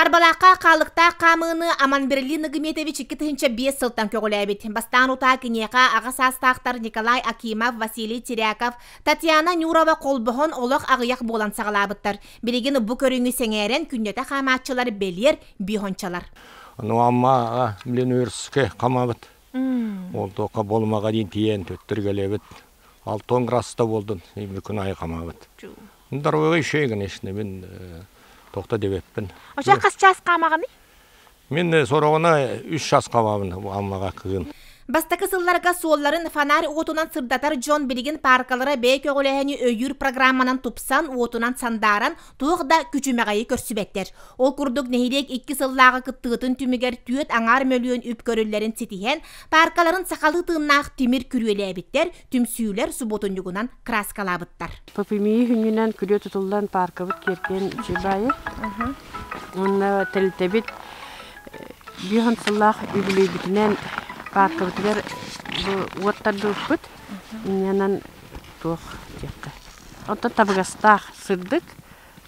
Харбалаахха хаалыктаах хаамыыны Аманберлин Нагметович 2005 сылтан көҕүлээбит. Бастаан утаа киниэхэ аҕа саастаахтар Николай Акимов, Василий Теряков, Татьяна Нюрова холбоһон олох аҕыйах буолан саҕалаабыттар. Билигин бу көрүҥү сэҥээрэн күннэтэ хаамааччылар бэлиэр бихончалар. Ну Амма блин Үрске хамабыт. Ол тоққа болмаға дейін тиен төттіргелебит. Алтон градуста болдун, күн айы хамабыт. Здоровый еще, конечно, мен тоқта дебеппин. Ошо хас час хаамаҕыный? Мин сороҕуна үс час хаамабын Аммаҕа кыһын. Бастакы сылларга суолларын фонарь уотунан сырдатар дьон билигин пааркалара бэйэ көҕүлээһини өйүүр программанан тупсан, уотунан сандааран, туох да күчүмэҕэйи көрсүбэттэр. Ол курдук нэһилиэк икки сыллааҕы кыттыытын түмүгэр түөрт аҥаар мөлүйүөн үп көрүллэрин ситиһэн, пааркаларын сахалыы тыыннаах тимир күрүөлээбиттэр, түмсүүлэр субуотунньугунан кырааскалаабыттар. Попимии хүннүнэн күрүө тутуллан пааркабыт киэркэйэн үчүгэй. Уонна тэрилтэбит биир сыллаах үбүлүөйбүтүнэн пааркабытыгар бу уот тардыбыппыт. Инньэнэн туох диэххэ. Оттон табыгастаах сырдык,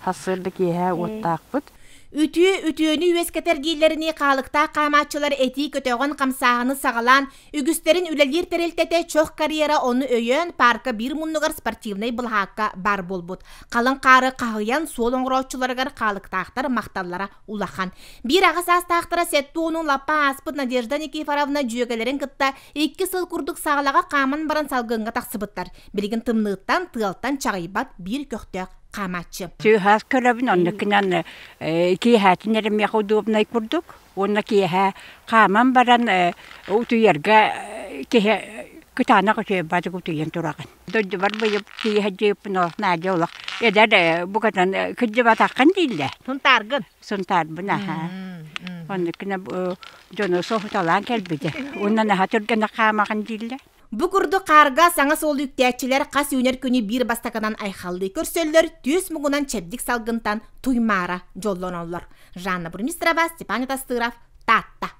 сарсыарда киэһэ уоттаахпыт. Үтүө үтүөнү үөскэтэр дииллэринии хаалыктаах хаамааччылар этии көтөҕөн хамсааһыны саҕалаан, үгүстэрин үлэлиир тэрилтэтэ чох карьера ону өйөөн паарка биир муннугар спортивнай былаһаакка баар буолбут. Халыҥ хаары хаһыйан суол оҥорооччуларыгар хаалыктаахтар махталлара улахан. Биир аҕа саастаахтара сэттэ уонун лаппа ааспыт Надежда Никифоровна дьүөгэлэрин кытта икки сыл курдук саалаҕа хааман баран салгыҥҥа тахсыбыттар. Билигин тымныыттан, тыалтан чаҕыйбат биир көхтөөх хаамааччы. Сыыһаас көрөбүн, оннукунан киэһээтин эрэ миэхэ удобнай курдук. Уонна киэһэ хааман баран утуйарга киһи кытаанах үчүгэй баатык утуйан тураҕын. Дойдубар быйыл киэһэ дьиэппин олох Надя олох эдэр букатын кырдьыбатаххын дииллэр. Сунтааргын? Сунтаарбын аһаа. Оннуккуна дьону соһуталаан кэлбитэ. Уонна наһаа түргэнэ хаамаҕын дииллэр. Бу курдук хаарга саҥа суол үктээччилэр хас үүнэр күнү биир бастакынан айхаллыы көрсөллөр, түөс муҥунан чэбдик салгынтан туймаара дьоллоноллор. Жанна Бурмистрова, Степан Тастыров, Таатта.